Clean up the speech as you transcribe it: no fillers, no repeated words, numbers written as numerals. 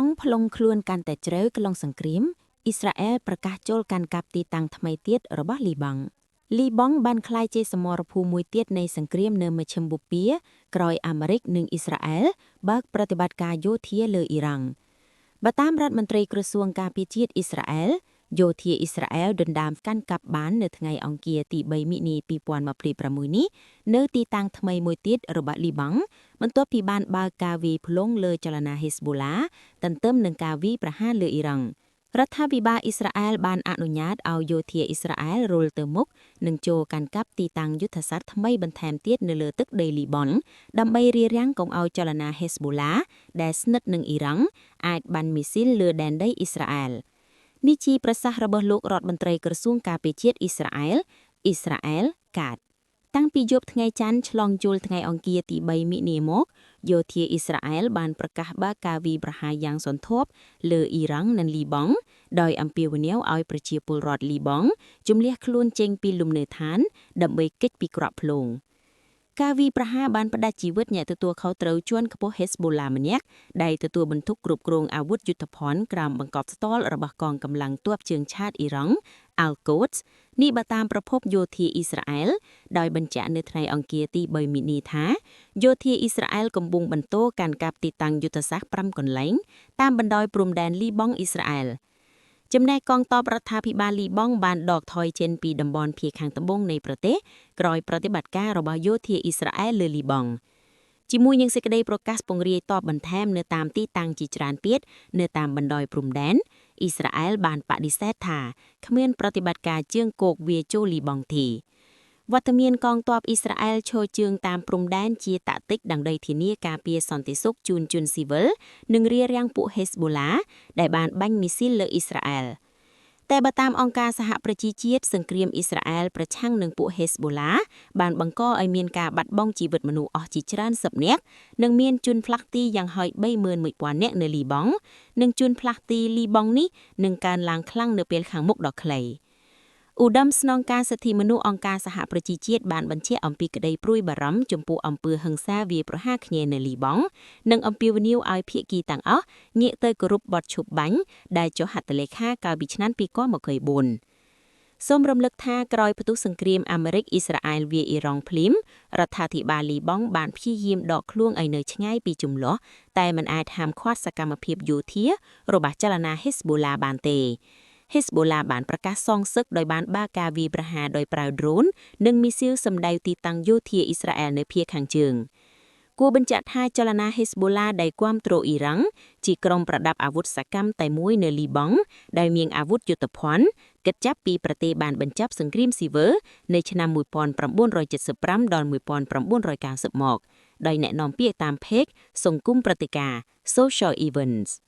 ង់ផ្លុងខ្លួនកាន់តែជ្រៅក្នុងសង្គ្រាមអ៊ីស្រាអែលប្រកាសចូលកាន់កាប់ទីតាំងថ្មីទៀតរបស់លីបង់លីបង់បានក្លាយជាសមរភូមិមួយទៀតនៃសង្គ្រាមនៅមជ្ឈិមបូព៌ាក្រោយអាមេរិកនិងអ៊ីស្រាអែលបើកប្រតិបត្តិការយោធាលើអ៊ីរ៉ង់បើតាមរដ្ឋមន្ត្រីក្រសួងការពារជាតិអ៊ីស្រាអែលយោធាអ៊ីស្រាអែលដណ្ដើមកាន់កាប់បាននៅថ្ងៃអង្គារទី3មិនិនា2026នេះនៅទីតាំងថ្មីមួយទៀតរបស់លីបង់បន្ទាប់ពីបានបើកការវាយផ្លុងលើចលនាហេស្បូឡាទន្ទឹមនឹងការវាយប្រហារលើអ៊ីរ៉ង់រដ្ឋាភិបាលអ៊ីស្រាអែលបានអនុញ្ញាតឲ្យយោធាអ៊ីស្រាអែលរុលទៅមុខនិងចូលកាន់កាប់ទីតាំងយុទ្ធសាស្ត្រថ្មីបន្ថែមទៀតនៅលើទឹកដីលីបង់ដើម្បីរារាំងកុំឲ្យចលនាហេស្បូឡាដែលស្និទ្ធនឹងអ៊ីរ៉ង់អាចបាញ់មីស៊ីលលើដែនដីអ៊ីស្រាអែលនេះជាប្រសាសន៍របស់លោករដ្ឋមន្ត្រីក្រសួងការពារជាតិអ៊ីស្រាអែលអ៊ីស្រាអែលកាតតាំងពីយប់ថ្ងៃច័ន្ទឆ្លងជុលថ្ងៃអង្គារទី3មិនិនាមកយោធាអ៊ីស្រាអែលបានប្រកាសបើកការវាយប្រហារយ៉ាងសន្ធាប់លើអ៊ីរ៉ង់និងលីបង់ដោយអំពាវនាវឲ្យប្រជាពលរដ្ឋលីបង់ជម្លៀសខ្លួនចេញពីលំនៅឋានដើម្បីគេចពីគ្រាប់ភ្លើងការវាយប្រហារបានផ្ដាច់ជីវិតអ្នកទទួលខុសត្រូវជាន់ខ្ពស់ហេស្បូឡាម្នាក់ដែលទទួលបន្ទុកគ្រប់គ្រងអាវុធយុទ្ធភ័ណ្ឌក្រោមបង្កប់ស្ទាល់របស់កងកម្លាំងទ័ពជើងឆាតអ៊ីរ៉ង់ Al Quds នេះបើតាមប្រភពយោធាអ៊ីស្រាអែលដោយបញ្ជាក់នៅថ្ងៃអង្គារទី3មីនាថាយោធាអ៊ីស្រាអែលកំពុងបន្តកាន់កាប់ទីតាំងយុទ្ធសាស្ត្រ5កន្លែងតាមបណ្ដោយព្រំដែនលីបង់អ៊ីស្រាអែលចំណែកកងទ័ពរដ្ឋាភិបាលលីបង់បានដកថយចេញពីតំបន់ភាគខាងត្បូងនៃប្រទេសក្រោយប្រតិបត្តិការរបស់យោធាអ៊ីស្រាអែលលើលីបង់ជាមួយនឹងសេចក្តីប្រកាសពង្រាយតបបន្ថែមនៅតាមទីតាំងជាច្រើនទៀតនៅតាមបណ្ដោយព្រំដែនអ៊ីស្រាអែលបានបដិសេធថាគ្មានប្រតិបត្តិការជើងគោកវាចូលលីបង់ទេវត្តមានកងទ័ពអ៊ីស្រាអែលឈរជើងតាមព្រំដែនជាតាក់ទិកដើម្បីធានាការពារសន្តិសុខជូនជនស៊ីវិលនិងរារាំងពួកហេស្បូឡាដែលបានបាញ់មីស៊ីលលើអ៊ីស្រាអែលតែបើតាមអង្គការសហប្រជាជាតិសង្គ្រាមអ៊ីស្រាអែលប្រឆាំងនឹងពួកហេស្បូឡាបានបង្កឲ្យមានការបាត់បង់ជីវិតមនុស្សអស់ជាច្រើនសិបនាក់និងមានជនផ្លាស់ទីយ៉ាងហោច31000នាក់នៅលីបង់និងជនផ្លាស់ទីលីបង់នេះនឹងកើនឡើងខ្លាំងនៅពេលខាងមុខដ៏ខ្លីឧត្តមស្នងការសិទ្ធិមនុស្សអង្គការសហប្រជាជាតិបានបញ្ជាក់អំពីក្តីព្រួយបារម្ភចំពោះអំពើហិង្សាវាយប្រហារគ្នានៅលីបង់និងអំពាវនាវឲ្យភាគីទាំងអស់ងាកទៅគោរពបទឈប់បាញ់ដែលចុះហត្ថលេខាកាលពីឆ្នាំ2024សូមរំលឹកថាក្រោយផ្ទុះសង្គ្រាមអាមេរិកអ៊ីស្រាអែលវាយអ៊ីរ៉ង់ភ្លាមរដ្ឋាភិបាលលីបង់បានព្យាយាមដកខ្លួនឲ្យនៅឆ្ងាយពីជម្លោះតែមិនអាចហាមឃាត់សកម្មភាពយោធារបស់ចលនាហេស្បូឡាបានទេហេស្បូឡាបានប្រកាសសងសឹកដោយបានបើកការវាយប្រហារដោយប្រើដ្រូននិងមីស៊ីលសម្ដៅទីតាំងយោធាអ៊ីស្រាអែលនៅភាគខាងជើងគួរបញ្ជាក់ថាចលនាហេស្បូឡាដែលគាំទ្រអ៊ីរ៉ង់ជាក្រុមប្រដាប់អាវុធសកម្មតែមួយនៅលីបង់ដែលមានអាវុធយុទ្ធភ័ណ្ឌគិតចាប់ពីប្រទេសបានបញ្ចប់សង្គ្រាមស៊ីវិលនៅឆ្នាំ1975ដល់1990មកដោយអ្នកនាំពាក្យតាម page សង្គមព្រឹត្តិការណ៍ Social Events។